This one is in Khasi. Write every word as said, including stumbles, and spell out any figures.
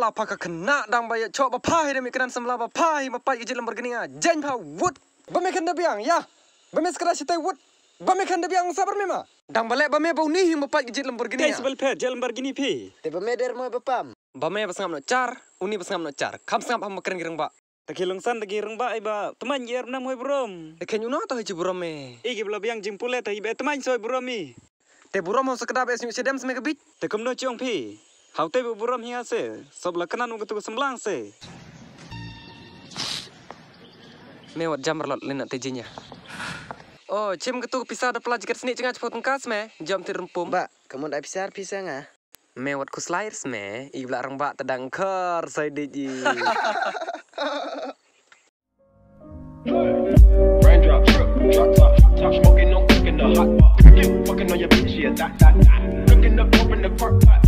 Apa ka kena dang ba ïa chok ba pha hi da mi kena samla ba pha hi ba pait ka jit Lamborghini a. Jeng pha wut. Ba me kena biang ya. Ba me skra sitai wut. Ba me kena biang sabar me ma. Dang ba leh ba me ba uni hi ba pait ka jit Lamborghini. Kai a. Sibel pher jit Lamborghini phi. Te ba me der mo ba pam. Ba me ba sngap no char, uni ba sngap no char. Kham sngap ham ba kren ki rangbah. Te ki longsan te ki rangbah ai ba tmain er mnam hoi burom. Te khen uno to hi chi burom me. I ki bla biang jingpule te hi be tmain soi burom i. Te burom ho sakda be sñiu sedem sme ka bit. Te kumno chiong phi. Hau te be burom hi ase. Sob la kanan u katu semblang se. Me wat jam rlot lena te jinya. Oh, chim katu pisa da pla jikat sni chinga chpo tengkas me. Jam ti rempum. Ba, kamu da pisa pisa nga. Me wat kuslai res me, i bla rangbah tedang kar sai dei i. Raindrop, drip, drop top, top smoking, no cooking the hot pot. Fucking on your bitch, yeah, that, that, that. Cooking the pop in the crock pot.